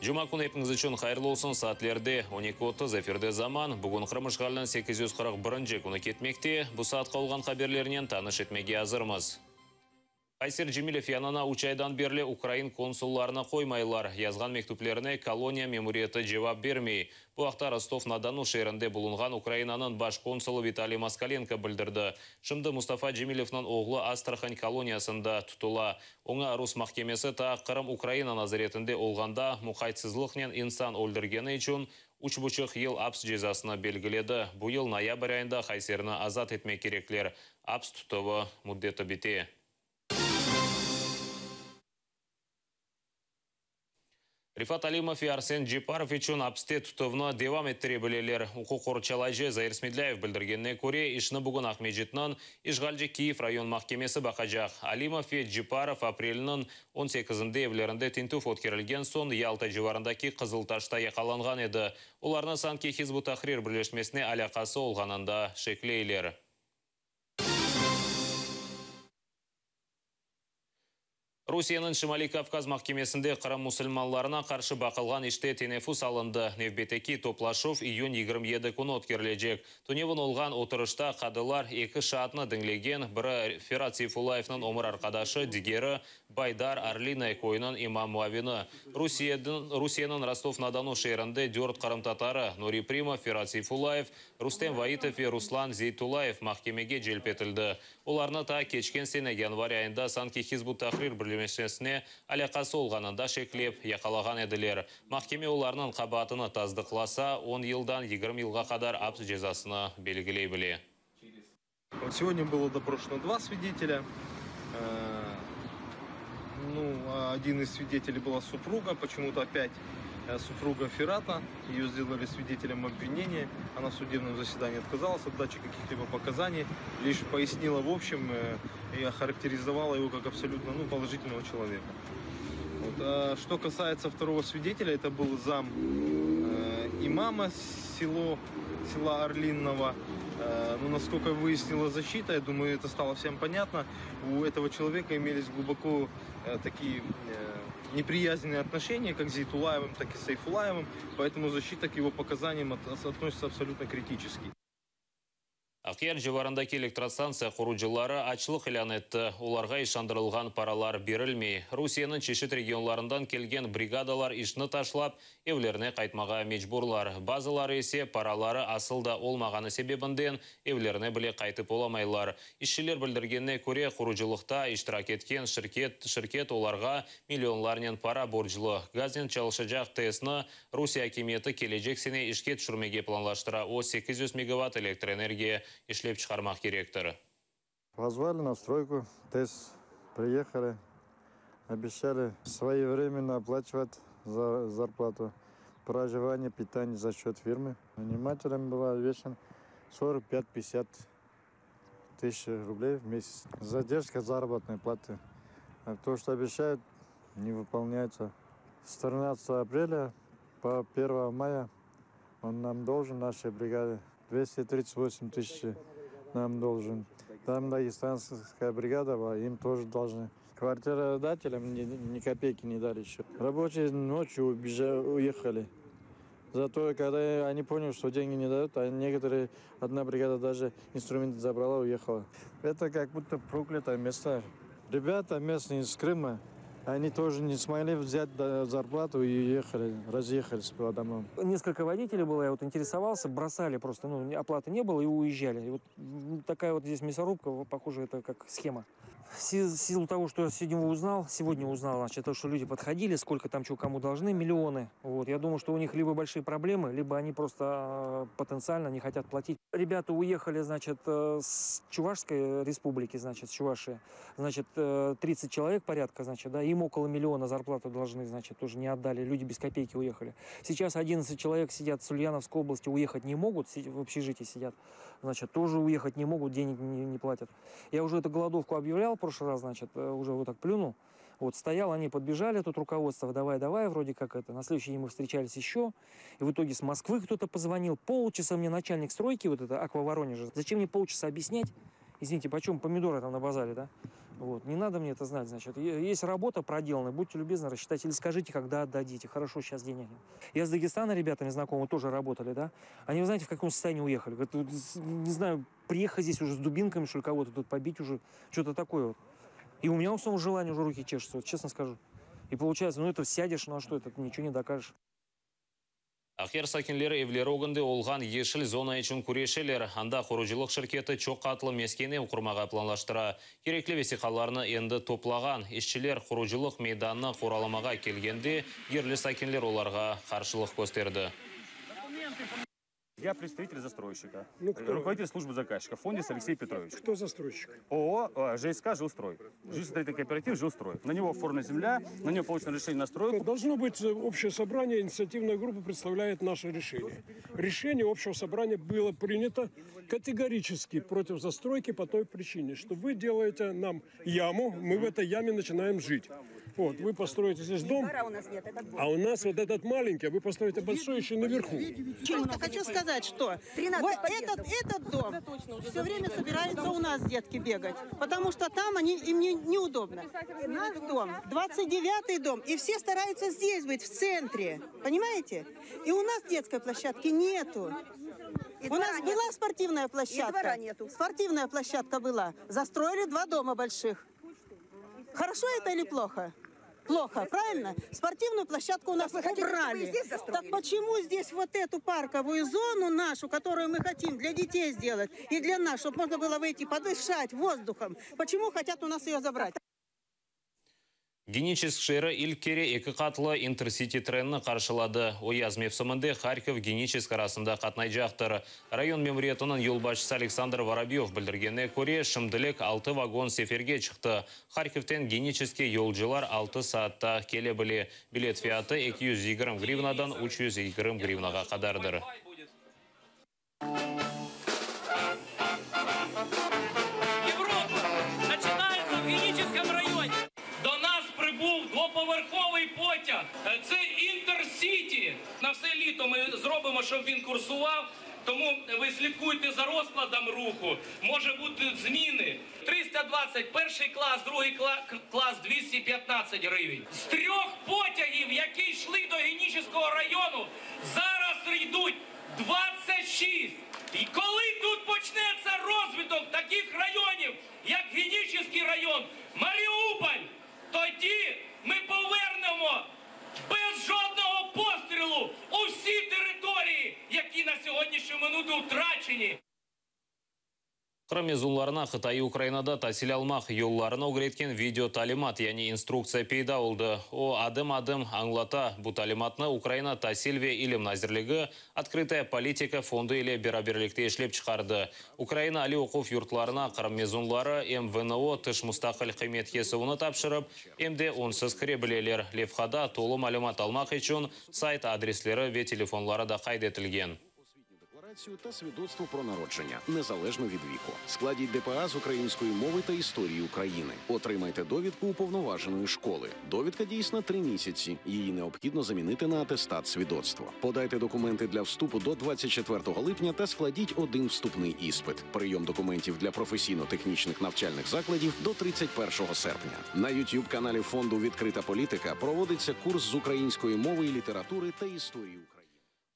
Cuma künü epiñiz içün hayırlı olsun, saatlerde 12:30, efirde Zaman. Bugün Qırım işğaliniñ 841 künü ketmekte. Bu saatqa olğan haberlernen tanış etmege azırmız. Hayser Cemilev yanına 3 aydan berli ukrain konsullarını qoymaylar. Yazğan mektüplerine koloniya memuriyeti cevap bermey. Bu aqta Rostov-na-Donu şeerinde bulunğan Ukrainanıñ baş konsulı Vitaliy Moskalenko bildirdi. Şimdi Mustafa Cemilevniñ oğlu Astrahan koloniyasında tutula. Oña rus mahkemesi ta Qırım Ukraina nazaretinde olğanda muqaytsızlıqnen insan öldürgeni içün 3,5 yıl aps cezasını belgiledi. Bu yıl noyabr ayında Hayserni azat etmek kerekler. Aps tutuvı müddeti bite. Refat Alimov ve Arsen Ceparov içün apste tutuvnı devam ettire bileler. Uquq qorçalayıcı Zair Smedlâyev bildirgenine köre, işni bugün Aqmescitniñ işğalci Kiyev rayon mahkemesi baqacaq. Alimov ve Ceparov aprelniñ 18-nde evlerinde tintüv ötkerilgen soñ Yalta civarındaki Qızıltaşta yaqalanğan edi. Olarnı sanki Hizb ut-Tahrir birleşmesine alâqası olğanında şekleyler. Rusiyeniñ Şimaliy Kavkaz mahkemesinde Qırım musulmanlarına qarşı baqılğan işte teneffüs alındı. Nevbetteki toplaşuv iyün 27 künü ötkerilecek. Tünevin olğan oturışta qadılar eki şaatnı diñlegen, biri Ferat Seyfullayevniñ ömür arqadaşı, digeri Baydar Orlinoye köyüniñ imam muavini. Rusiyeniñ Rostov-na-Donu şeerinde dört qırımtatarı, Nuri Primov, Ferat Seyfullayev, Rustem Vaitov ve Ruslan Zeytullayev mahkemege celp etildi. Olarnı ta keçken sene yanvar ayında sanki Hizb ut-Tahrir birleşmesine alâqası olğanında şeklep yaqalağan ediler. Mahkeme olarnıñ qabaatını tasdıqlasa, 10 yıldan 20 yılğa qadar aps cezasını belgiley bile. Вот сегодня было допрошено два свидетеля. Ну, один из свидетелей была супруга, почему-то опять супруга Ферата. Ее сделали свидетелем обвинения. Она в судебном заседании отказалась от дачи каких-либо показаний, лишь пояснила в общем и охарактеризовала его как абсолютно, ну, положительного человека. Вот. А что касается второго свидетеля, это был зам имама села Орлиного. Ну, насколько выяснила защита, я думаю, это стало всем понятно, у этого человека имелись глубоко такие неприязненные отношения как с Зейтулаевым, так и с Сейфулаевым, поэтому защита к его показаниям относится абсолютно критически. Aqyar civarındaki elektrostansiya qurucıları açlıq ilân etti. Olarğa işandırılğan paralar berilmey. Rusiyeniñ çeşit regionlarından kelgen brigadalar işni taşlap, evlerine qaytmağa mecburlar. Bazıları ise paraları asıl da olmağanı sebebinden evlerine bile qaytıp olamaylar. İşçiler bildirgenine köre, qurucılıqta iştirak etken şirket olarğa millionlarnen para borclu. Gaznen çalışacaq TESni Rusiye akimiyeti kelecek sene işke tüşürmege planlaştıra. O 800 megawatt elektroenergiya işlep çıqarmaq kerektir. Позвали на стройку, ТЭС, приехали, обещали своевременно оплачивать за зарплату, проживание, питание за счет фирмы. Нанимателям было обещано 45-50 тысяч рублей в месяц. Задержка заработной платы. А то, что обещают, не выполняется. С 13 апреля по 1 мая он нам должен, нашей бригаде, 238 тысяч нам должен. Там дагестанская бригада была, им тоже должны. Квартиродателям ни копейки не дали еще. Рабочие ночью уехали. Зато, когда они поняли, что деньги не дают, а некоторые, одна бригада даже инструменты забрала, уехала. Это как будто проклятое место. Ребята местные из Крыма, они тоже не смогли взять зарплату и уехали, разъехались по домам. Несколько водителей было, я вот интересовался, бросали просто, ну, оплаты не было и уезжали. И вот такая вот здесь мясорубка, похоже, это как схема. В силу того, что я сегодня узнал, сегодня узнал, значит, то, что люди подходили, сколько там чего кому должны, миллионы. Я думаю, что у них либо большие проблемы, либо они просто потенциально не хотят платить. Ребята уехали, значит, с Чувашской республики, значит, с Чувашии, значит, 30 человек порядка, значит, да, им около миллиона зарплату должны, значит, тоже не отдали, люди без копейки уехали. Сейчас 11 человек сидят с Ульяновской области, уехать не могут, в общежитии сидят, значит, тоже уехать не могут, денег не платят. Я уже эту голодовку объявлял в прошлый раз, значит, уже вот так плюнул. Стоял, они подбежали, тут руководство, давай, давай, вроде как это. На следующий день мы встречались еще. И в итоге с Москвы кто-то позвонил. Полчаса мне начальник стройки, вот это Аква Воронежа. Зачем мне полчаса объяснять? Извините, почем помидоры там на базаре, да? Вот. Не надо мне это знать, значит. Есть работа проделанная, будьте любезны, рассчитайте или скажите, когда отдадите. Хорошо, сейчас денег нет. Я с Дагестана ребятами знакомы тоже работали, да? Они, вы знаете, в каком состоянии уехали? Говорят, не знаю, приехать здесь уже с дубинками, что ли, кого-то тут побить уже, что-то такое вот. И у меня у самого желание уже руки чешутся, вот честно скажу. И получается, ну это сядешь, ну а что это, ты ничего не докажешь. Aqyar sakinleri evleri ögünde olğan yeşil zona içün küreşeler. Anda qurucılıq şirketi çoq qatlı mesken ev qurmağa planlaştıra. Kerekli vesiqalarnı endi toplağan. İşçiler qurucılıq meydanını qoralamağa kelgende, yerli sakinler olarğa qarşılıq kösterdi. Я представитель застройщика. Ну, кто? Руководитель службы заказчика. Фондис Алексей Петрович. Кто застройщик? ООО ЖСК «Жилстрой». Жилищно-строительный кооператив «Жилстрой». На него оформлена земля, на него получено разрешение на стройку. Должно быть общее собрание, инициативная группа представляет наше решение. Решение общего собрания было принято категорически против застройки по той причине, что вы делаете нам яму, мы в этой яме начинаем жить. Вот, вы построите здесь дом, Двора у нас нет, это двор. а у нас вот этот маленький, а вы построите большой еще наверху. Просто хочу сказать, что 13 вот подъездов. этот дом все время собираются у нас детки бегать, потому что там они, им неудобно. Наш дом, 29-й дом, и все стараются здесь быть, в центре, понимаете? И у нас детской площадки нету. И У нас двора была нету. спортивная площадка. И двора нету. Спортивная площадка была. Застроили 2 дома больших. Хорошо это или плохо? Плохо, правильно? Спортивную площадку у нас Так вы хотите, чтобы убрали. и здесь застроили? Так почему здесь вот эту парковую зону нашу, которую мы хотим для детей сделать и для нас, чтобы можно было выйти подышать воздухом? Почему хотят у нас ее забрать? Geniçesk şeeri ilk kere eki qatlı Intercity trenini qarşıladı. O yaz mevsiminde Harkov Geniçesk arasında qatnaycaqtır. Rayon memuriyetiniñ yolbaşçısı Aleksandr Vorobyov bildirgenine köre, şimdilik 6 vagon seferge çıqtı. Harkovten Geniçeskke yolcular 6 saatta kele bile. Bilet fiyatı 220 grivnadan 320 grivnağa qadardır. Европа начинается в Геническом районе. До нас прибув двоповерховий потяг. Це Інтерсіті. На все літо ми зробимо, щоб він курсував. Тому ви слідкуйте за розкладом руху. Може бути зміни. 320 перший клас, другий клас 215 гривень. З 3 потягів, які йшли до Генічеського району, зараз йдуть 26. І коли тут почнеться розвиток таких районів, як Генічеський район, Маріуполь, тоді ми повернемо без жодного пострілу усі території, які на сьогоднішню минуту втрачені. Qırım mezunlarına qıtaiy Ukrainada tasil almaq yollarını ögretken video talimat, yani instruktsiya peyda oldı. O adım-adım añlata bu talimatnı Ukraina Tasil ve İlim Nazirligi Открытая политика fondu ile beraberlikte işlep çıqardı. Ukraina aliy oquv yurtlarına Qırım mezunları em VNO tış mustaqil qıymet kesüvini tapşırıp, em de onsız kire bileler. Levhada tolu malümat almaq içün sayt adresleri ve telefonları da qayd etilgen. Декларацію та свідоцтво про народження, незалежно від віку. Складіть ДПА з української мови та історії України. Отримайте довідку уповноваженої школи. Довідка дійсна 3 місяці. Її необхідно замінити на атестат свідоцтво. Подайте документи для вступу до 24 липня та складіть один вступний іспит. Прийом документів для професійно-технічних навчальних закладів до 31 серпня. На YouTube-каналі фонду «Відкрита політика» проводиться курс з української мови і літератури та історії України.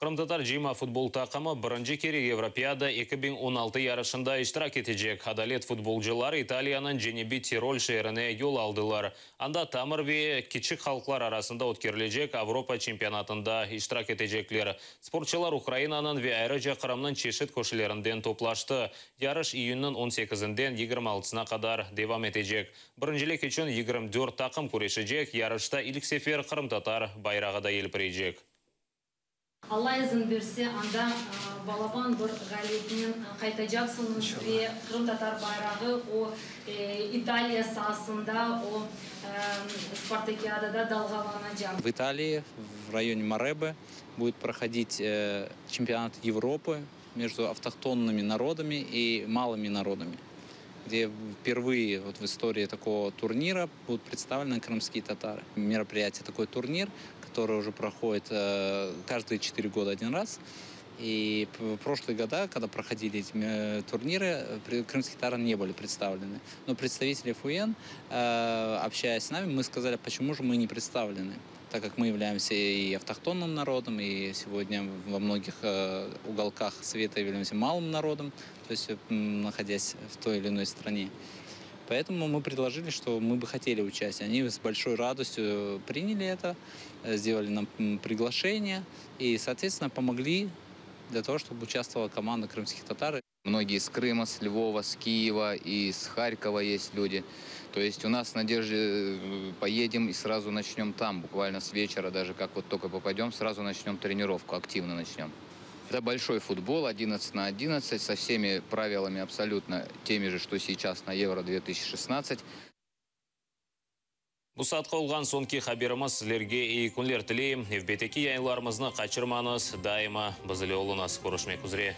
Qırımtatar cıyma futbol taqımı birinci kere Europeada 2016 yarışında iştirak etecek. Adalet futbolcıları İtaliyanıñ Cenübiy Tirol şeerine yol aldılar. Anda tamır ve kiçik halqlar arasında ötkerilecek Avropa çempionatında iştirak etecekler. Sportçılar Ukrainanıñ ve ayrıca Qırımnıñ çeşit köşelerinden toplaştı. Yarış iyünniñ on sekizinden yigirmi altısına qadar devam etecek. Birincilik içün 24 taqım küreşecek. Yarışta ilk sefer qırımtatar bayrağı da yelpireycek. Allah izin berse, anda balaban bir ğalibinen qaytacaqsıñız İnşallah. ve qırımtatar bayrağı o İtaliya saasında, o Spartakiadada dalğalanacaq. В Италии, в районе Маребе, будет проходить чемпионат Европы между автохтонными народами и малыми народами, где впервые в истории такого турнира будут представлены крымские татары. Мероприятие такой турнир, который уже проходит каждые 4 года один раз. И в прошлые года, когда проходили эти э, турниры, крымские татары не были представлены. Но представители ФУЕН, э, общаясь с нами, мы сказали, почему же мы не представлены так как мы являемся и автохтонным народом, и сегодня во многих э, уголках света являемся малым народом, то есть находясь в той или иной стране. Поэтому мы предложили, что мы бы хотели участие. Они с большой радостью приняли это, сделали нам приглашение и, соответственно, помогли для того, чтобы участвовала команда крымских татар. Многие с Крыма, с Львова, с Киева и с Харькова есть люди. То есть у нас надежды, э, поедем и сразу начнем там, буквально с вечера, даже как вот только попадем, сразу начнем тренировку, активно начнем. Это большой футбол, 11 на 11, со всеми правилами абсолютно теми же, что сейчас на Евро-2016. Bu saatqa olğan soñki haberimiz sizlerge eyi künler tileyim. Nevbetteki yayınlarımıznı qaçırmañız, daima biz ile oluñız. Körüşmek üzre.